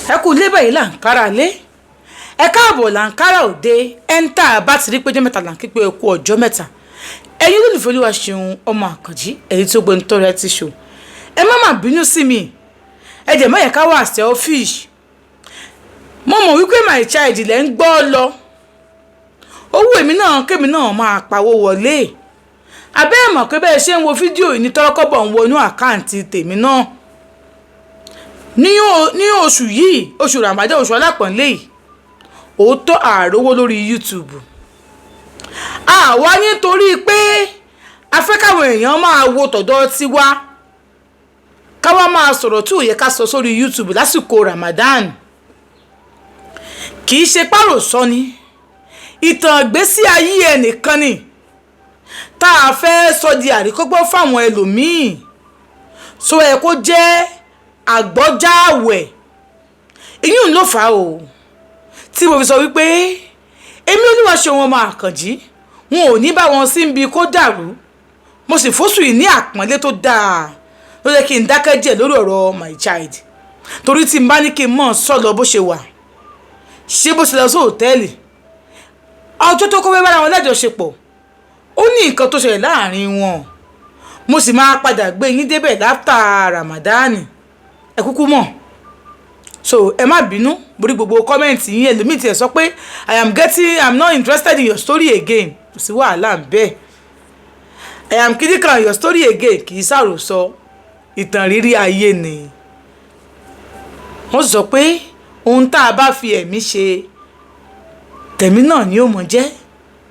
Ẹ kú ilé báyìí là ń kára lé, ẹ káàbọ̀ là ń kára òde. Ẹ ń tà bá ti rí péjọ mẹ́ta là ń kí pé ẹ kú ọjọ́ mẹ́ta. Ẹ̀yin olólùfẹ́ Olúwaṣeun ọmọ Àkànjí, ẹ̀yin tó gbé ń tọrọ ẹ ti ṣò, ẹ má má bínú sí mi, ẹ jẹ̀ má yẹ ká wà selfish. Mo mọ̀ wípé my child lẹ́ ń gbọ́ lọ. Owó èmi náà, kémi náà máa pawó wọlé. Abẹ́ ẹ̀ mọ̀ pé bẹ́ẹ̀ ṣe ń wo fídíò yìí ní tọ́rọ́kọ́bọ̀ ń wọnú account tèmi náà ní oṣù yìí, oṣù Ramadan, oṣù alápọ̀nlé yìí. Òótọ́, àrówó lórí YouTube àwa nítorí pé a fẹ́ káwọn èèyàn máa wo tọ̀dọ̀ tiwa, káwa máa sọ̀rọ̀ tí ò yẹ ká sọ sórí YouTube lásìkò Ramadan. Kì í ṣe pàròsọ ni, ìtàn ìgbésí ayé ẹnìkan ni tá a fẹ́ sọ di àríkọ́gbọ́n fáwọn ẹlòmíì, sọ ẹ kó jẹ́ àgbọ́jáwẹ̀. Ìyún ló fà á o tí mo fi sọ wípé èmi Olúwaṣeun ọmọ Àkànjí, wọn ò ní bá wọn sí ibi kó dàrú. Mo sì fóṣù yìí ní àpọ́nlé tó dáa ló jẹ́ kí n dákẹ́ díẹ̀ lórí ọ̀rọ̀ my child, torí tí n bá ní kí n mọ̀ sọ lọ bó ṣe wà, ṣé bó ṣe lọ sí hòtẹ́ẹ̀lì ọjọ́ tó kọ́ fẹ́ bára wọn lájọṣepọ̀, ó ní nǹkan tó ṣẹlẹ̀ láàrin wọn. Mo sì máa padà gbé yín débẹ̀ l'after Ramadan, ẹ kúkú mọ̀. So ẹ má bínú borí gbogbo comment yín. Ẹlòmíì tiẹ̀ sọ pé I am not interested in your story again. Kò sí wàhálà ń bẹ́ẹ̀. I am critical your story again. Kì í ṣàròsọ, ìtàn rírí ayé ni. Wọ́n sọ pé ohun tá a bá fi ẹ̀mí ṣe, tẹ̀mí náà ni ó mọ̀ jẹ́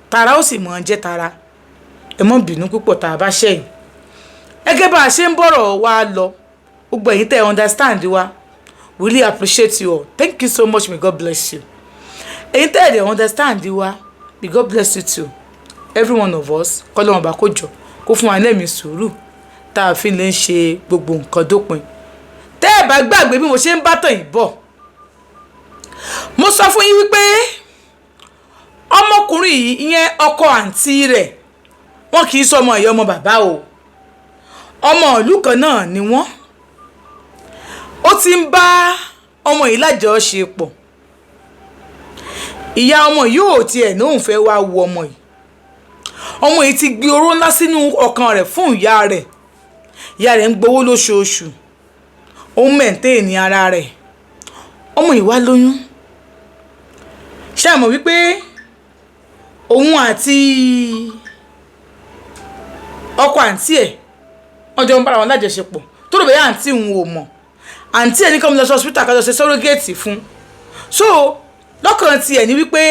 tara, ó sì mọ̀ jẹ́ tara. Ẹ mọ́ bínú púpọ̀ tá a bá ṣẹ̀yìn. Gẹ́gẹ́ bá a ṣe ń bọ̀rọ̀ wa lọ, gbogbo ẹ̀yin tẹ́ ẹ understand wa, we really appreciate you all. Thank you so much. May God bless you. Ẹ̀yin tẹ́ ẹ dẹ̀ understand wa, may God bless you too, every one of us. Kọ́lọ́run bá kó jọ kó fún wa lẹ́mìí sùúrù tá a fi lè ń ṣe gbogbo nǹkan dópin. Tẹ́ ẹ bá gbàgbé bí mo ṣe ń bá tàn yìí bọ̀, mo sọ fún yín wípé ọmọkùnrin yìí, ìyẹn ọkọ àǹtí rẹ̀, wọn kì í sọ ọmọ ìyá ọmọ bàbá o, ọmọ ìlú kan náà ni wọ́n. Ó ti ń bá ọmọ yìí lájọṣepọ̀. Ìyá ọmọ yìí ò tiẹ̀ ní òun fẹ́ wá wo ọmọ yìí. Ọmọ yìí ti gbé oró ńlá sínú ọkàn rẹ̀ fún ìyá rẹ̀. Ìyá rẹ̀ ń gbowó lóṣooṣù, ó ń maintain ara rẹ̀. Ọmọ yìí wá lóyún. Ṣé ẹ mọ̀ wípé òun àti ọkọ àǹtí ẹ̀, wọ́n jọ ń bára wọn lájọṣepọ̀, tó rò bẹ́ẹ̀ àǹtí òun ò mọ̀? Àǹtí ẹ̀ ní kí wọ́n lọ sí hospital ká lọ ṣe surrogate fún. So lọ́kàn tiẹ̀ ní wípé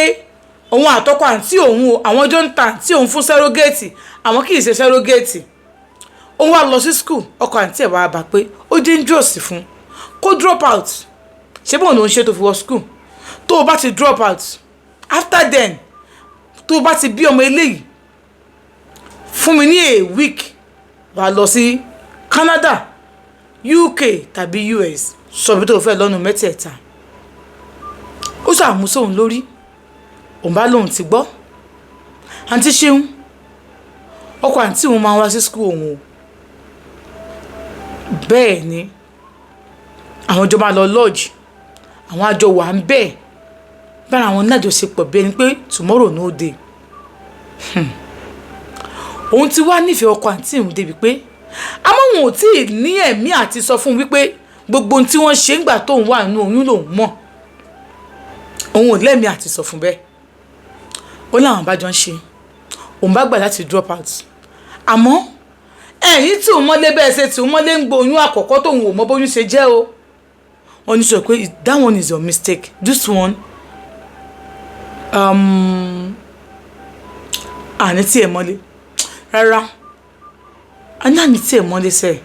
òun àtọkọ àǹtí òun o, àwọn jọ ń ta àǹtí òun fún surrogate, àwọn kì í ṣe surrogate. Òun wá lọ sí school, ọkọ àǹtí ẹ̀ wá bá pé ó dangerous fún kó drop out. Ṣé bóun ló ń ṣe tó fi wọ school? Tó o bá ti drop out, after then, tó o bá ti bí ọmọ eléyìí fún mi ní a week, wà á lọ sí Canada, UK tàbí US, sọ bí tó o fẹ́ lọ́nu mẹ́tẹ̀ẹ̀ta. Ó ṣàmú sóun lórí, òun bá lóun ti gbọ́. Àǹtí ṣeun, ọkọ àǹtí òun máa ń wá sí school òun o. Bẹ́ẹ̀ ni àwọn jọ máa lọ lodge, àwọn àjọ wà ń bẹ́ẹ̀ bára àwọn nájọṣepọ̀ bí ẹni pé tomorrow no dey. Òun ti wá nífẹ̀ẹ́ ọkọ àǹtí òun débi pé, àmọ́ òun ò tí ì ní ẹ̀mí àti sọ fún un wípé gbogbo ohun tí wọ́n ṣe ń gbà tóun wà nínú oyún lòun mọ̀. Òun ò lẹ́mìí àti sọ fún bẹ́ẹ̀. Ó láwọn bá jọ ń ṣe, òun bá gbà láti drop out. Àmọ́ ẹ̀yìn tí òun mọ́lé bẹ́ẹ̀ ṣe tí òun mọ́lé ń gbọ́ oyún àkọ́kọ́ tóun ò mọ bóyún ṣe jẹ́ o. Wọ́n ní sọ pé that one is your mistake, this one, àní tí ẹ̀ mọ́lé rárá, àní tí ẹ̀ mọ́lé sẹ́ẹ̀.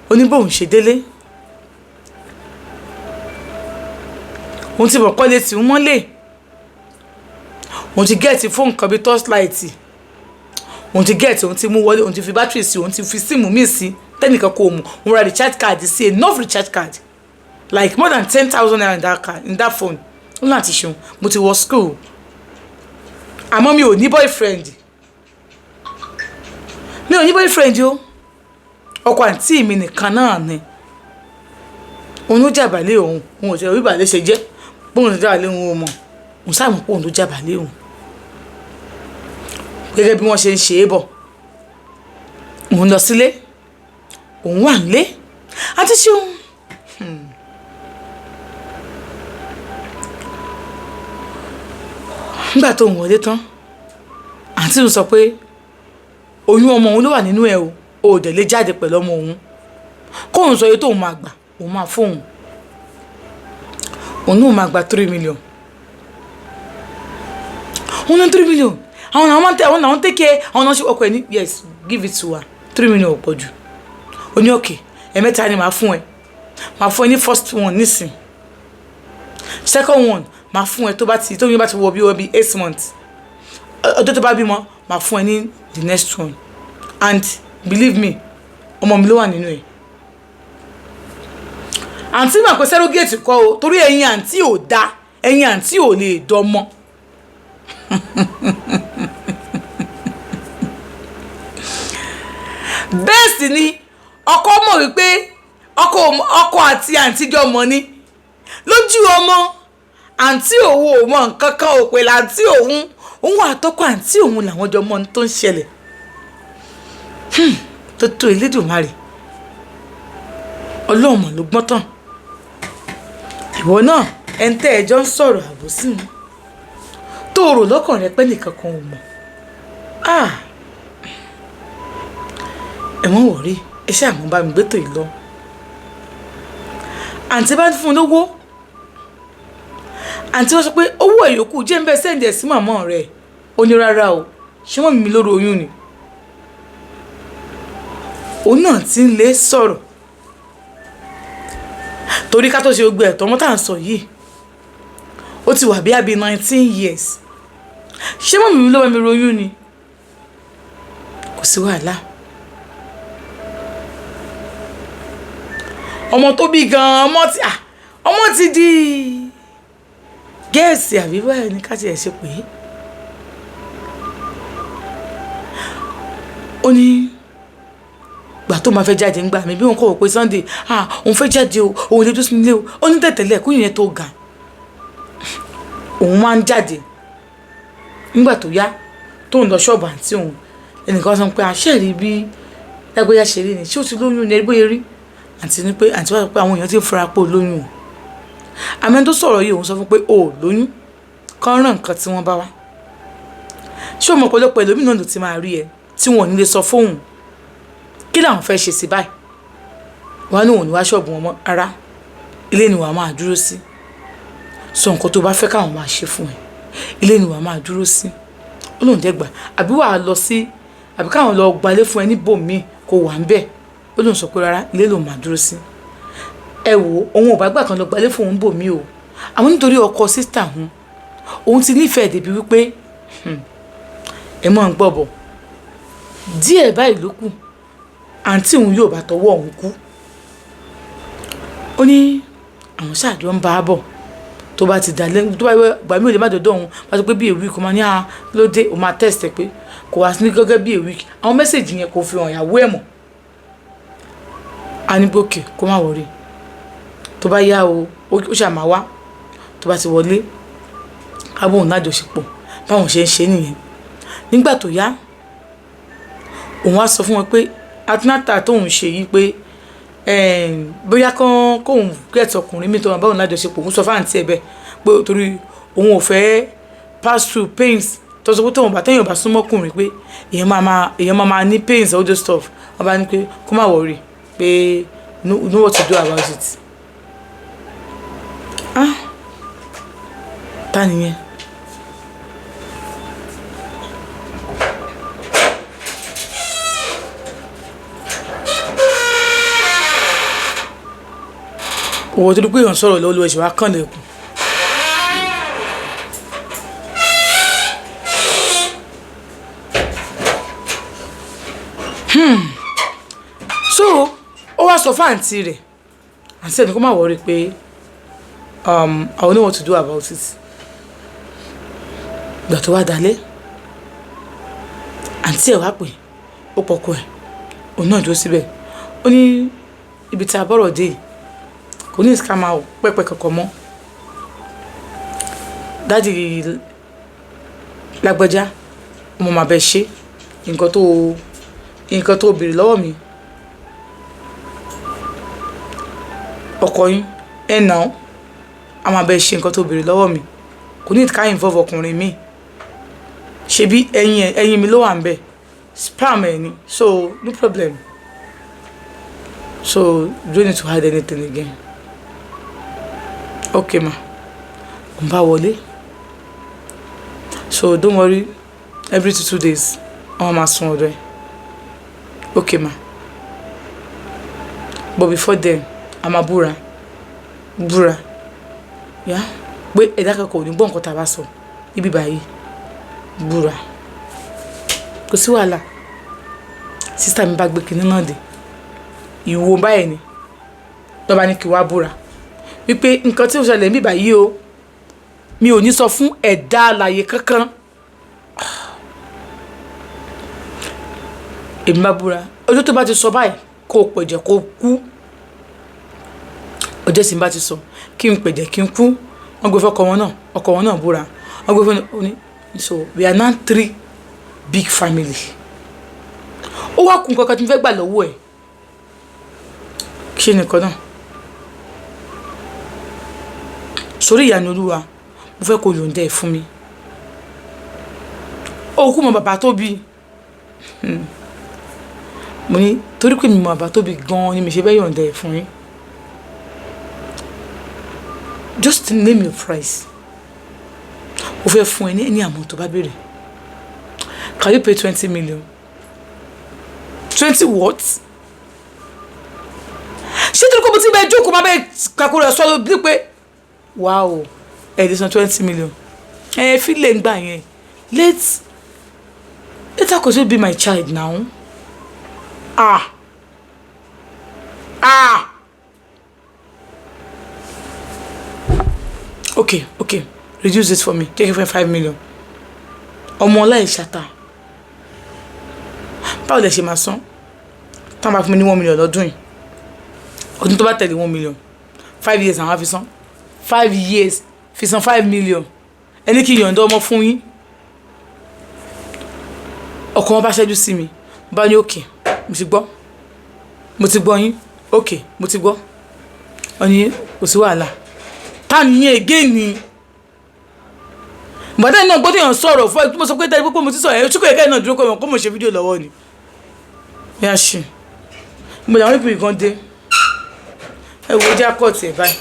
Oníbòun ṣe délé, òun ti mọ̀ kọ́lé tí ń mọ́lé, òun ti get fóònù kan bíi torchlight, òun ti get, òun ti mú wọlé, òun ti fi battery sí, òun ti fi SIM míì sí tẹ́nìkan kò mú, òun ra recharge card sí, enough recharge card, like more than ₦10,000 in that card, in that phone. Ó láti ṣeun, mo ti wọ school, àmọ́ mi ò ní boyfriend, mi ò ní boyfriend o. Ọkọ àǹtí mi nìkan náà ni. Òun ló jàbálẹ̀ òun, òun ò tẹ̀ orí ìbàlẹ̀ ṣe jẹ́ bóun ti jàbálẹ̀ òun ò mọ̀, òun sáà mọ̀ pé òun ló jàbálẹ̀ òun. Gẹ́gẹ́ bí wọ́n ṣe ń ṣe é bọ̀, òun lọ sílé, òun wà nílé àti ṣeun. Nígbà tó ń wọlé tán, àǹtí òun sọ pé oyún ọmọ òun ló wà nínú ẹ o, ò dẹ̀ lè jáde pẹ̀lú ọmọ òun, kóun sọ iye tóun máa gbà, òun máa fóun, òun náà máa gba 3 million. Òun ní 3 million, àwọn làwọn máa ń tẹ, àwọn làwọn tẹ́kẹ̀, àwọn náà ṣe. Ọkọ ẹ ní, "Yes, give it to her, 3 million ò pọ̀ jù." Ó ní, "Okay, ẹ̀mẹ́ta ni màá fún ẹ. Màá fún ẹ ní first one nísìn, second one màá fún ẹ tó bá ti tó yín bá ti wọ bí 8 months, ọjọ́ tó bá bímọ màá fún ẹ ní the next one. And believe me, ọmọ mi ló wà nínú ẹ." Àǹtí mà pé surrogate kọ́ o, torí ẹ̀yin àǹtí ò dá, ẹ̀yin àǹtí ò lè dọ́mọ. Bẹ́ẹ̀ sì ni ọkọ mọ̀ wípé ọkọ àti àǹtí jọ mọ̀ ni lójú ọmọ. Àǹtí òun ò mọ nǹkan kan, ò pè láǹtí òun. Òun àtọkọ àǹtí òun làwọn jọ mọ ohun tó ń ṣẹlẹ̀ tó tó. Elédùmarè, Ọlọ́run mọ̀ ló gbọ́n tán. Ìwọ náà, ẹni tẹ́ ẹ jọ ń sọ̀rọ̀ àbòsí mu tó rò lọ́kàn rẹ pé nìkan kan ò mọ̀. Ah, ẹ mọ̀ wọ̀rí, ẹ ṣáà mọ̀ bá mi gbé tó yìí lọ. Àǹtí bá fún un lówó. Àǹtí wọ́n sọ pé owó ìyókù jẹ́ ń bẹ́ send ẹ̀ sí màmá rẹ̀. Ó ní, "Rárá o, ṣé wọ́n mi lórí oyún ni?" Òun náà ti ń lé sọ̀rọ̀ torí ká tó ṣe gbogbo ẹ̀tọ́ ọmọ tá à ń sọ yìí, ó ti wà bí àbí 19 years. "Ṣé mummy mi ló bá mi royún ni?" Kò sí wàhálà. Ọmọ tó bí gan-an, ọmọ ti di gẹ́ẹ̀sì àbí báyìí ní ká tiẹ̀ ṣe pé ó ní gbà tó máa fẹ́ jáde ńgbà mi bí òun kọ̀ wò pé Sunday, ah, òun fẹ́ jáde o, òun lè dúró sínú ilé o. Ó ní tẹ̀tẹ̀lẹ̀ kó yẹn tó ga, òun máa ń jáde. Nígbà tó yá, tó ń lọ ṣọ́ọ̀bù àǹtí òun, ẹnìkan sọ pé àṣẹ rí bí lágbóyà ṣe rí ni, ṣé ó ti lóyún ní bóyá rí? Àǹtí ní pé àǹtí wá sọ pé àwọn èèyàn ti ń fura pé ó lóyún o. Àmọ́ ẹni tó sọ̀rọ̀ yìí, òun sọ fún pé o ò lóyún, kán ràn nǹkan tí wọ́n bá wá. Ṣé o mọ̀ ọ̀pọ̀lọpọ̀ ẹlòmíràn ló ti máa rí ẹ tí wọn ò ní lè sọ fóun? Kí làwọn fẹ́ ṣe sí báyìí? Wọn ní òun ní wá ṣọ́ọ̀bù wọn mọ́ rárá, ilé ni wàá máa dúró sí. Sọ nǹkan tó bá fẹ́ káwọn máa ṣe fún ẹ, ilé ni wàá máa dúró sí. Ó lóun dẹ́ gbà. Àbí wàá lọ sí, àbí káwọn lọ gbalé fún ẹ níbòmíì kó wà ń bẹ̀? Ó lóun sọ pé rárá, ilé lòun máa dúró sí. Ẹ wò ó, òun ò bá gbà kan lọ gbalé fún òun bòmíì o, àmọ́ nítorí ọkọ sister òun, òun ti nífẹ̀ẹ́ débi wípé ẹ mọ̀ ń gbọ́ bọ̀ díẹ̀ báyìí ló kù, àǹtí òun yóò bá tọwọ́ òun kú. Ó ní àwọn ṣáàjọ ń bá a bọ̀. Tó bá ti dalẹ̀, tó bá gbà mí ò lè má dọ̀dọ̀ òun, bá sọ pé bí a week, ó máa ní à lóde, ó máa text ẹ pé kò wá sí ní gẹ́gẹ́ bí a week. Àwọn message yẹn kò fi hàn ìyàwó ẹ̀ mọ̀. A ní gòkè kó má worry, tó bá yá o, ó ṣáà máa wá. Tó bá ti wọlé, á bóun lájọṣepọ̀. Báwọn ṣe ń ṣe nìyẹn. Nígbà tó yá, òun á sọ fún wọn pé antenatal tóun ṣe yìí, pé bóyá kán kóun get ọkùnrin mi tó máa báwọn lájọṣepọ̀. Òun sọ fún àǹtí ẹ̀ bẹ́ẹ̀ pé torí òun ò fẹ́ pass through pains tó sọ pé tóun bá téèyàn bá súnmọ́ ọkùnrin pé èèyàn máa ní pains, all those stuff. Wọ́n bá ní pé kó má worry, pé know what to do about it. Ah, ta nìyẹn? Owó tó dúpẹ́, èèyàn sọ̀rọ̀ lọ́wọ́ ló ṣe wá kàn lẹ́kùn. So ó wá sọ fún àǹtí rẹ̀, àǹtí ẹ̀ ní kó má worry pé I will know what to do about it. Ìgbà tó wá dalẹ̀, àǹtí ẹ̀ wá pè, ó pọkọ ẹ̀, òun náà dúró síbẹ̀. Ó ní ibi tí a bọ́rọ̀ dé yìí, Kò ní ìsìká máa pẹ́pẹ́ kankan mọ́. Daddy lágbájá, mo máa bẹ ṣe nǹkan tó béèrè lọ́wọ́ mi. Ọkọ yín ẹ̀ nà, a máa bẹ ṣe nǹkan tó béèrè lọ́wọ́ mi. Kò ní ká involve ọkùnrin mi. Ṣebí ẹyin ẹyin mi ló wà ń bẹ̀, sperm ẹ ni, so no problem. So you don't need to hide anything again. Okay ma, n bá wọlé. So don't worry, every 2 2 days wọ́n máa sun ọ̀dọ̀ ẹ̀. Okay ma, but before then, a máa búra búra yá pé ẹ̀dá kankan ò ní gbọ́ nǹkan tá a bá sọ níbí báyìí. Búra, kò sí wàhálà. Sister mi bá gbé kinní náà dé, ìwo báyìí ni lọ́ba ní kí wá búra wípé nǹkan tí ó ṣẹlẹ̀ níbí báyìí o, mi ò ní sọ fún ẹ̀dá alààyè kankan. Èmi bá búra, ọjọ́ tó bá ti sọ báyìí, kó o pẹ̀jẹ̀ kó o kú. Ọjọ́ sì ń bá ti sọ kí n pẹ̀jẹ̀ kí n kú. Wọ́n gbé fọ́kọ wọn náà, ọkọ wọn náà búra. Wọ́n gbé fún ní. So we are now three big family. Ó wá kún kankan tí mo fẹ́ gbà lọ́wọ́ ẹ̀. Ṣé nìkan náà sórí ìyanu Olúwa, mo fẹ́ kó yọ̀ǹda ẹ̀ fún mi. Ó kú mọ bàbá tó bí. Mo ní torí pé mi mọ bàbá tó bí gan-an ni mi ṣe fẹ́ yọ̀ǹda ẹ̀ fún yín. Just name your price. Mo fẹ́ fún ẹ ní ẹni àmọ́ tó bá béèrè. Can you pay 20 million? 20 what? Ṣé torí pé mo ti bẹ jókòó, máa bẹ kakúrò sọ bí pé wow, ẹ lè san 20 million? Ẹ fi lè gbà yẹn. Let her continue be my child now. Ah ah, okay, reduce it for me. Take it for 5 million. Ọmọ ọlá ìṣàtà, báwo lẹ ṣe máa san? Táwọn bá fún mi ní 1 million lọ́dún yìí, ọdún tó bá tẹ̀lé 1 million, 5 years àwọn á fi san. 5 years fi san 5 million. Ẹni kí n yọ̀ǹda ọmọ fún yín. Ọkọ wọn bá ṣẹ́jú sí mi, bá ní okay, mo ti gbọ́, mo ti gbọ́ yín. Okay, mo ti gbọ́. Wọ́n ní kò sí wàhálà. Tá nìyẹn again ni bàdá náà gbọ́dọ̀ yàn sọ̀rọ̀ fún ẹ. Mo sọ pé tẹ́lẹ̀ pé mo ti sọ̀rọ̀ ẹ̀ ṣùkọ́ ẹ̀kẹ́ náà dúró kọ́ ẹ̀ kó mo ṣe fídíò lọ́wọ́ ni bí a ṣe mo làwọn ìpè kan dé. Ẹ wo jẹ́ àkọ́ọ̀tì ẹ̀ báyìí.